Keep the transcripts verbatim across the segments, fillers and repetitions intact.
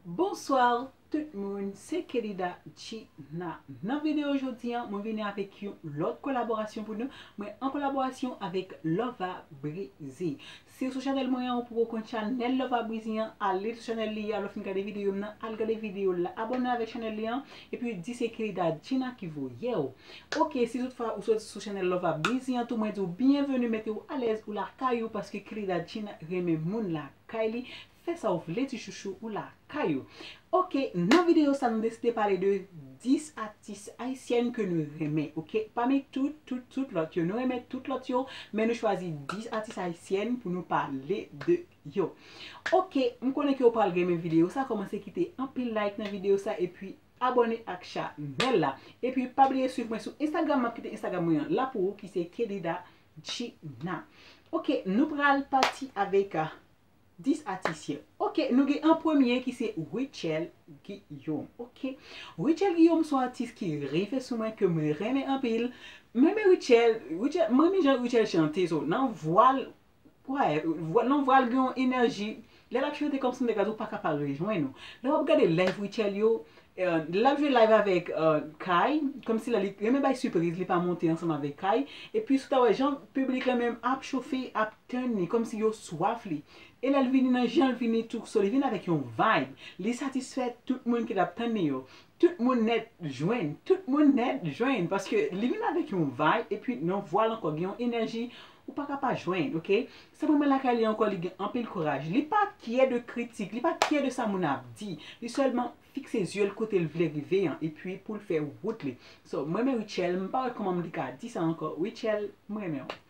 Bonswa tout moun, se Kelida Gina. Nan videyo jodi a, mwen vini avèk yon lòt kolaborasyon pou nou. Mwen an kolaborasyon avèk Lova Breezy. Si w sou chanèl mwen an, ou poko konn chanèl Lova Breezy an, ale sou chanèl li a, lè w fin gade videyo m nan, al gade videyo l la, abòne avèk chanèl li an, epi di se Kelida Gina ki voye w. Ok, si toutfwa ou sot sou chanèl Lova Breezy an tou, mwen di w byenveni, mete w alèz, ou lakay ou, paske Kelida Gina renmen moun lakay li. Fè sa w vle, ti chouchou, ou lakay ou. Ok, nan videyo sa, nou deside pale de dis atis ayisyèn ke nou renmen, ok? Pami tout, tout, tout lòt yo, nou renmen tout lòt yo, men nou chwazi dis atis ayisyèn pou nou pale de yo. Ok, m konnen ke w pral renmen videyo sa, kòmanse kite anpil like nan videyo sa, epi abòne ak chanèl la. Epi pa bliye swiv mwen sou Instagram, m ap kite Instagram mwen an la pou ou, ki se Kelida Gina. Ok, nou pral pati avèk, ah, dis atis yo. Ok, nou gen an premye ki se Rutshelle Guillaume. Ok, Rutshelle Guillaume se yon atis ki rive sou mwen, ke mwen renmen anpil. Mwen renmen Rutshelle, Rutshelle, mwen renmen jan Rutshelle chante, so, nan vwa l, wè, vwa, nan vwa l gen yon enèji. Lè l ap chante kòmsi m te ka di w pa ka pa rejwenn ou. Lè w ap gade live Rutshelle yo, eh, lè l ap jwe live avèk, eh, Kai, kòmsi lè li renmen bay sipriz, li pa monte ansanm avèk Kai. Epi si w ta wè jan piblik la menm ap chofe, ap tann li, kòmsi yo swaf li. E lè l vini nan jan l vini tou, so li vini avèk yon vibe. Li satisfè tout moun ki t ap tann li yo. Tout moun nèt jwenn, tout moun nèt jwenn, paske li vin avèk yon vibe, epi nan vwa l ankò, gen yon enèji ou pa ka pa jwenn, ok? Sa mwen renmen lakay li ankò, li gen anpil kouraj. Li pa kyè de kritik, li pa kyè de sa moun ap di. Li sèlman fikse zye l kote l vle rive an, epi pou l fè wout li. So, mwen renmen Rutshelle, m pa wè kòman m te ka di sa ankò. Rutshelle, mwen renmen w.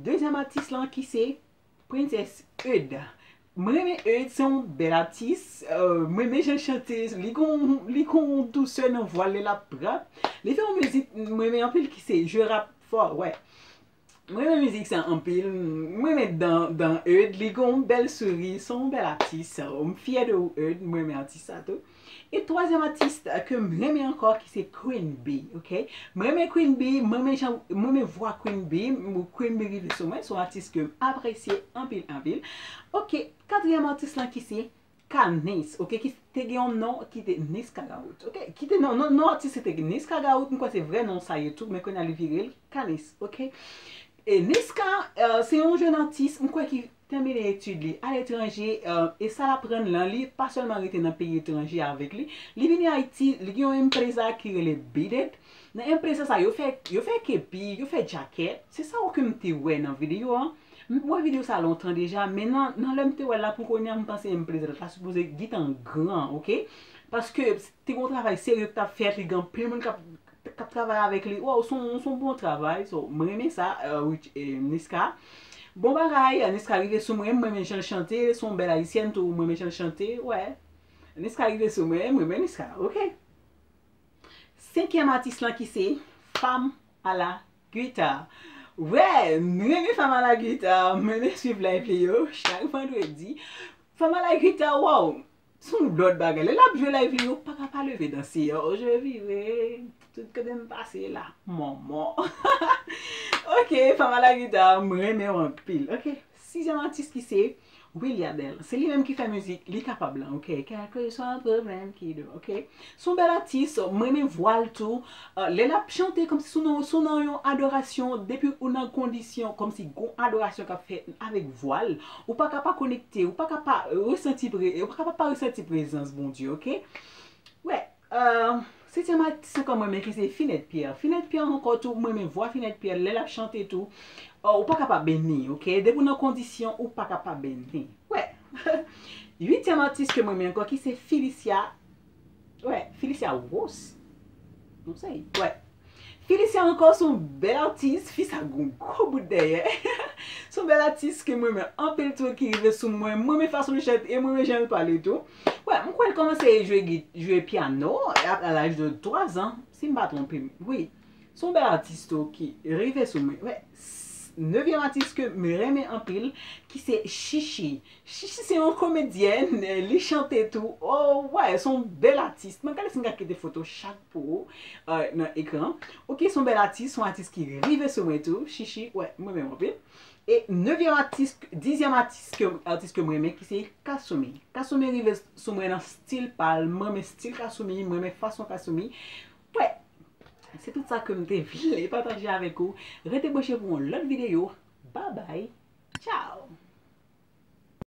Dezyèm atis lan ki se Princess Eud. Mwen renmen Eud, se yon bèl atis. Euh, mwen renmen jan l chante, li gon, li gon dousè nan vwa l lè l ap rap. Li fè yon mizik mwen renmen anpil ki se Je rappe fort, wè. Mwen renmen mizik sa anpil. Mwen renmen dan, dan Eud, li gon bèl souri, se yon bèl atis. M fyè de ou Eud, mwen renmen atis sa tou. E twazyèm atis ke m renmen ankò ki se Queen Bee, ok? Mwen renmen Queen Bee, mwen renmen jan, mwen renmen vwa Queen Bee, m, Queen Bee rive sou mwen, se yon atis ke m apresye anpil, anpil. Ok, katriyèm atis lan ki se Kanis, ok, ki te gen yon non ki te Niska Gaout, ok? Ki te non, non, non atis se te Niska Gaout, m kwè se vrè non sa ye tou, men kounye a li vire l Kanis, ok? E Niska, eh, se yon jèn atis, m kwè ki tèmine etid li aletranje, eh, e sa l aprann lan, li pa sèlman rete nan peyi etranje avèk li. Li vini Ayiti, li gen yon empresa ki rele Beat It. Nan empresa sa, yo fè, yo fè kepi, yo fè djakèt. Se sa w ke m te wè nan videyo an. M wè videyo sa lontan deja, men nan, nan lè m te wè l la pou kounye a, m panse empresa sa ta sipoze gentan gran, ok? Paske te gen yon travay serye ki t ap fèt, li gen anpil moun k ap k ap travay avèk li. Waw, se yon, se yon bon travay. So, mwen renmen sa, eh, Rich-, eh, Niska. Bon bagay, eh, Niska rive sou mwen, mwen renmen jan l chante, se yon bèl ayisyèn tou, mwen renmen jan l chante, wè. Niska rive sou mwen, mwen renmen Niska, ok. Senkyèm atis lan ki se Femme à la Guitare. Wè, mwen renmen Femme à la Guitare, mwen renmen swiv live li yo, chak vandredi. Femme à la Guitare, waw, se yon lòt bagay. Lè l ap jwe live li, ou pa ka pa leve danse. Oh, je vivrai. Tout kote m pase la. Mòmò. Ok, Femme à la Guitare, mwen renmen w anpil. Ok, sizyèm atis ki se Williadel. Se li menm ki fè mizik, li kapab lan, ok. Kèlkeswa pwoblèm ki dou, ok. Se yon bèl atis, mwen renmen vwa l tou. Euh, lè l ap chante, kòmsi sou nan, sou nan yon adorasyon, depi ou nan kondisyon, kòmsi gon adorasyon k ap fèt avèk vwa l, ou pa ka pa konekte, ou pa ka pa resanti pre-, ou pa ka pa pa resanti prezans Bondye, ok? Wè, euh, setyèm atis ankò mwen renmen ki se Finette Pierre. Finette Pierre ankò tou, mwen renmen vwa Finette Pierre, lè l ap chante tou, euh, ou pa ka pa beni, ok? Depi w nan kondisyon, ou pa ka pa beni. Wè. Uityèm atis ke mwen renmen ankò ki se Felicia, wè, Felicia Rose. Non, se, wè. Felicia ankò se yon bèl atis, fi sa gon gwo bout dèyè. Se yon bèl atis ke mwen renmen anpil tou ki rive sou mwen. Mwen renmen fason l chante e mwen renmen jan l pale tou. Wè, m kwè l kòmanse jwe gi-, jwe pyano a, a laj de twa zan, si m pa twonpe m. Wi. Se yon bèl atis tou ki rive sou mwen. Wè, s-, nevyèm atis ke m renmen anpil, ki se Chichi. Chichi se yon komedyèn, li chante tou. Oh, wè, se yon bèl atis. Mwen gade si m ka kite foto chak pou ou, euh, nan ekran. Ok, se yon bèl atis, se yon atis ki rive sou mwen tou. Chichi, wè, mwen renmen w anpil. E nevyèm atis, dizyèm atis ke, atis ke m renmen, ki se Kasumi. Kasumi rive sou mwen nan stil pa l, m renmen stil Kasumi, m renmen fason Kasumi. Wè, se tout sa ke m te vle pataje avèk ou. Rete branche pou yon lòt videyo. Babay, tchao!